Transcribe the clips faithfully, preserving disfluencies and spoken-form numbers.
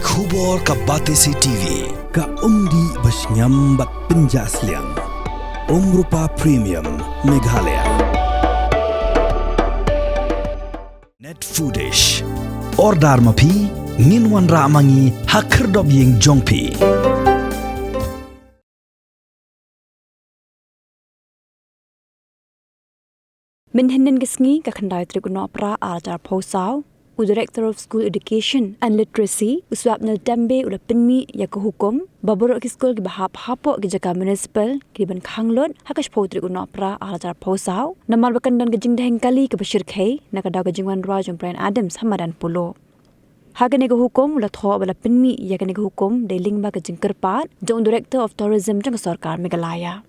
Khubor ka Batesi T V, ka umdih ba shngiam bad pynjah sliang. Umrupa Premium, Meghalaya. Net Foodish. Order ma phi, ngin wanrah ma ngi ha khyrdop ïing jong phi. Mynhynnin ka sngi, ka khyndai tarik u Nohprah ar hajar arphew saw, u Director of School Education and Literacy, u Swapnil Tembe, u la pynmih ïa ka hukum ba baroh ki skul kiba hap hapoh ki jaka municipal ki dei ban khang lut ha ka shiphew tarik u Nohprah ar hajar arphew saw, namar ba kan don ka jingdheng kali kaba shyrkhei na ka daw ka jingwanrah jong u Bryan Adams ha madan Polo. Ha kane ka hukum u la thoh ba la pynmih ïa kane ka hukum dei lyngba ka jingkyrpad jong u Director of Tourism jong ka sorkar Meghalaya.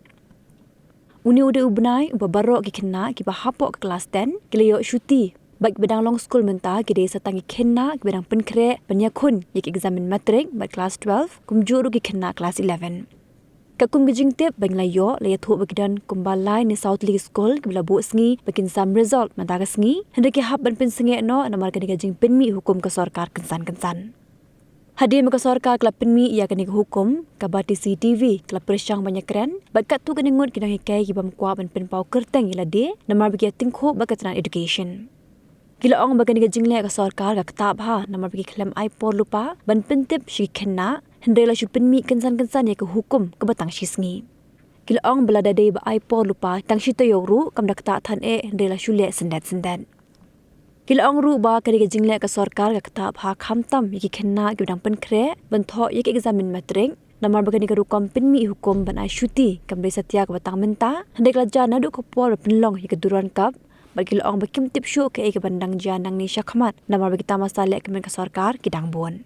Une u dei u bnai uba baroh ki khynnah kiba hapoh ka klas ten ki la ïoh shuti, bad kiba dang long skul mynta ki dei sa tang ki khynnah kiba dang pynkhreh ban ïakhun ïa ki exam matrik bad klas twelve, kumjuh ruh ki khynnah klas eleven. Katkum ki jingtip ba ngi la ïoh, la ïathuh ba ki don kumba lai ne saw tylli ki skul kiba la buh sngi ba kin sam result mynta ka sngi, hynrei ki hap ban pynsangeh noh namar kane ka jingpynmih hukum ka sorkar kynsan kynsan. Hadien ba ka sorkar ka la pynmih ïa kane ka hukum, ka Batesi T V ka la pyrshang ban ïakren bad katto katne ngut ki nonghikai ki bym kwah ban pynpaw kyrteng ïa lade namar ba ki ïatyngkhuh bad ka tnat education. Ki la ong ba kane ka jingleh ka sorkar ka ktah bha namar ba ki khlem ai por lypa ban pyntip sha ki khynnah, hynrei la shu pynmih kynsan kynsan ïa ka hukum kaba tang shi sngi. Ki la ong ba lada dei ba ai por lypa tang shi taïew ruh, kam da ktah than eh, hynrei la shu leh syndet syndet. Ki la ong ruh ba kane ka jingleh ka sorkar ka ktah bha khamtam ïa ki khynnah kiba dang pynkhreh ban thoh ïa ki exam matrik, namar ba kane ka rukom pynmih hukum ban ai shuti kam dei satia kaba tang mynta, hynrei ka la jia naduh ka por ba pynlong ïa ka Durand Cup, bad ki la ong ba kim tip shuh kaei kaban dang jia nangne shakhmat namar ba ki tamasa lehkmen ka sorkar ki dang bun.